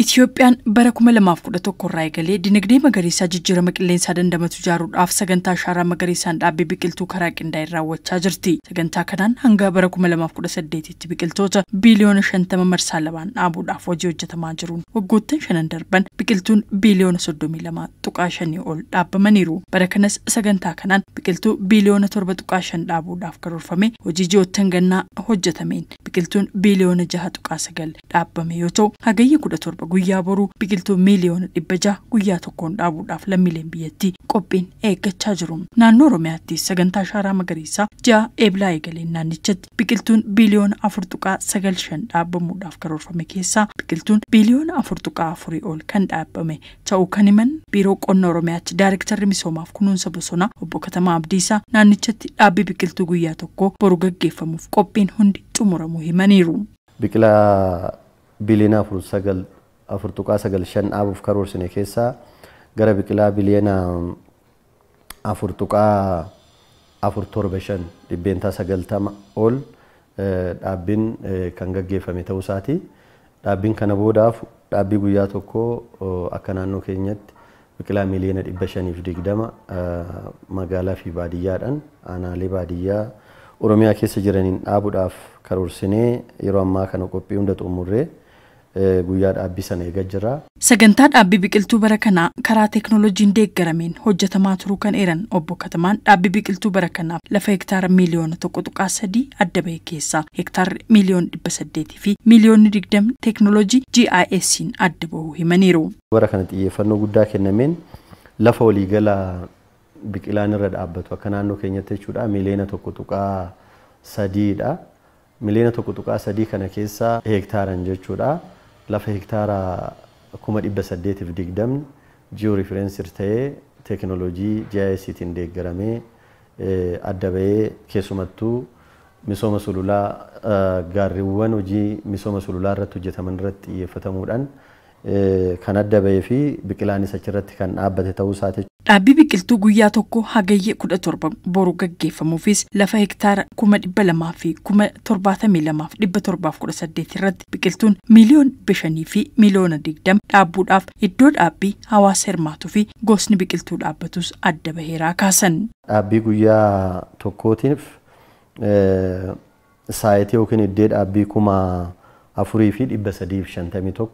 Itiyoophiyaan bara 2011 irraa eegalee dinagdee magariisaa jijjiirama qilleensaa dandamatu ijaaruudhaaf sagantaa ashaaraa magariisaan dhaabbii biqiltuu karaa qindaa'een raawwachaa jirti. Sagantaa kanaan hanga bara 2018tti biqiltoota biiliyoona 50 marsaa lamaan dhaabuudhaaf hojii hojjetamaa jiruun waggoottan shanan darban biqiltuun biiliyoona 32.5 ol dhaabamaniiru. Bara kanas sagantaa kanaan biqiltuu biiliyoona 7.5 dhaabuudhaaf karoorfame hojii ji'oottan gannaa hojjetameen biqiltuun biiliyoona 6.9 dhaabame yoo ta'u, hagayya 17 guyyaa boruu biqiltuu miiliyoona 600 guyyaa tokkoon dhaabuudhaaf lammiileen biyyattii qophiin eeggachaa jiru. Naannoo Oromiyaatti sagantaa ashaaraa magariisaa ji'a Eeblaa eegaleen naannichatti biqiltuun biiliyoona 4.95 dhaabamuudhaaf karoorfame keessaa biqiltuun biiliyoona 4.4 ol kan dhaabame ta'uu kan himan Biiroo Qonna Oromiyaatti Daayirektarri Misoomaaf Kunuunsa Bosonaa Obbo Katamaa Abdiisaa naannichatti dhaabbii biqiltuu guyyaa tokko boru gaggeeffamuuf qophiin hundi xumuramuu himaniiru. Biqilaa biliyoona 4.95 dhaabuuf karoorsine keessaa gara biqilaa biliyoona 4.475 90% ol dhaabbiin kan gaggeeffame ta'uu isaati. Dhaabbiin kana boodaaf dhaabbii guyyaa tokko akka naannoo keenyatti biqilaa miliyoona 520 magaalaa fi baadiyyaadhaan aanaalee baadiyyaa Oromiyaa keessa jiraniin dhaabuudhaaf karoorsinee yeroo ammaa kana qophii hunda xumurree guyyaa dhaabbii sana eegaa jira. Sagantaa dhaabbii biqiltuu bara kanaa karaa teeknooloojiin deeggarameen hojjetamaa turuu kan eeran Obbo Katamaan dhaabbii biqiltuu bara kanaaf lafa hektaara miiliyoona 1.3 adda bahe keessaa hektaarri miiliyoona 800 fi miiliyoonni 20 teeknooloojii GIS'n adda bahuu himaniiru. Bara kana xiyyeeffannoo guddaa kennameen lafa waliigalaa biqilaan irra dhaabbatu akka naannoo keenyatti jechuudha miiliyoona 1.3 dha. Miliyoona 1.3 kana keessaa hektaaran jechuudha. Lafa hektaara 820,000 jiyoo rifereensir ta'ee teeknooloojii GIS'tiin deeggaramee adda bahee keessumattuu misooma sululaa gaarreewwan hojii misooma sululaa irratti hojjetaman irratti xiyyeeffatamuudhaan kan adda bahee fi biqilaanis achirratti kan dhaabbate ta'uu isaati. Dhaabbii biqiltuu guyyaa tokko hagayya 17 boru gaggeeffamuufis lafa hektaara 200,000 fi 72,718 irratti biqiltuun miiliyoona 5 fi miiliyoona 20 dhaabbuudhaaf iddoo dhaabbii hawaasa hirmaatuu fi gosni biqiltuu dhaabbatus adda baheeraa kaasan. Dhaabbii guyyaa tokkootiif saayitii yookiin iddoo dhaabbii 4,351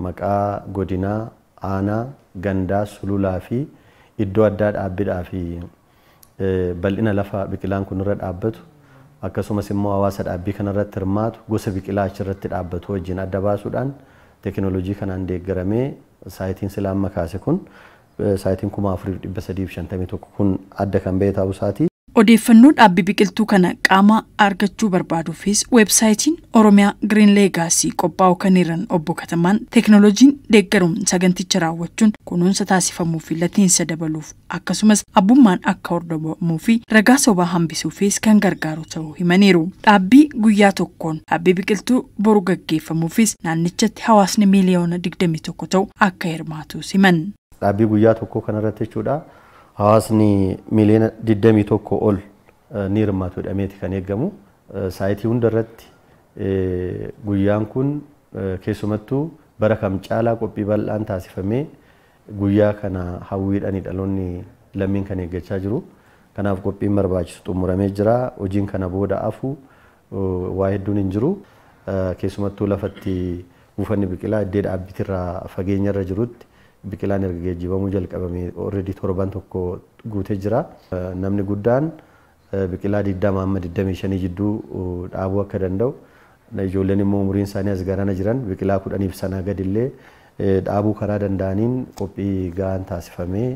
maqaa godinaa, aanaa, gandaa, sululaa fi iddoo addaa dhaabbiidhaa fi bal'ina lafa biqilaan kun irra dhaabbatu akkasumas immoo hawaasa dhaabbii kanarratti hirmaatu gosa biqilaa achirratti dhaabbatu wajjin adda baasuudhaan teeknooloojii kanaan deeggaramee saayitiin sila amma kaase kun saayitiin 4,351 kun adda kan bahe ta'uu isaati. Odeeffannoo dhaabbii biqiltuu kana qaama argachuu barbaaduufis weebsaayitiin Oromiyaa Green Legacy qophaa'u kan jiran Obbo Katamaan teeknooloojiin deeggaruun saganticha raawwachuun kunuunsa taasifamuu fi latiinsa dabaluuf akkasumas abbummaan akka hordofamuu fi ragaa sobaa hambisuufis kan gargaaru ta'uu himaniiru. Dhaabbii guyyaa tokkoon dhaabbii biqiltuu boru gaggeeffamuufis naannichatti hawaasni miiliyoona 21 ta'u akka hirmaatu himan. Dhaabbii guyyaa tokkoo kanarratti jechuudha. Hawaasni miiliyoona 21 ol ni hirmaatu jedhameeti kan eegamu. Saayitii hundarratti guyyaan kun keessumattuu bara kam caalaa qophii bal'aan taasifamee guyyaa kana hawwiidhaan dhaloonni lammiin kan eeggachaa jiru. Kanaaf qophiin barbaachisu xumuramee jira. Hojiin kana booda afu waa hedduun hin jiru. Keessumattuu lafatti buufanni biqilaa iddoo dhaabbitirraa fageenyarra jirutti biqilaan erga geejjibamuu jalqabamee already torban tokko guutee jira. Namni guddaan biqilaa 20 amma 25 jidduu dhaabuu akka danda'u, ijoolleen immoo umuriin isaanii as garana jiran biqilaa 10 sanaa gadillee dhaabuu karaa danda'aniin qophii gahaan taasifamee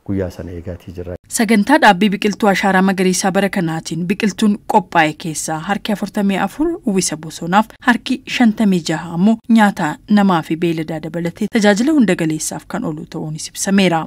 guyyaa sana eegaatii jira. Sagantaa dhaabbii biqiltuu ashaaraa magariisaa bara kanaatiin biqiltuun qophaa'e keessaa harki 44 uwwisa bosonaaf harki 56 ammoo nyaata namaa fi beeyladaa dabalatee tajaajila hunda galeessaaf kan oolu ta'uunis ibsameera.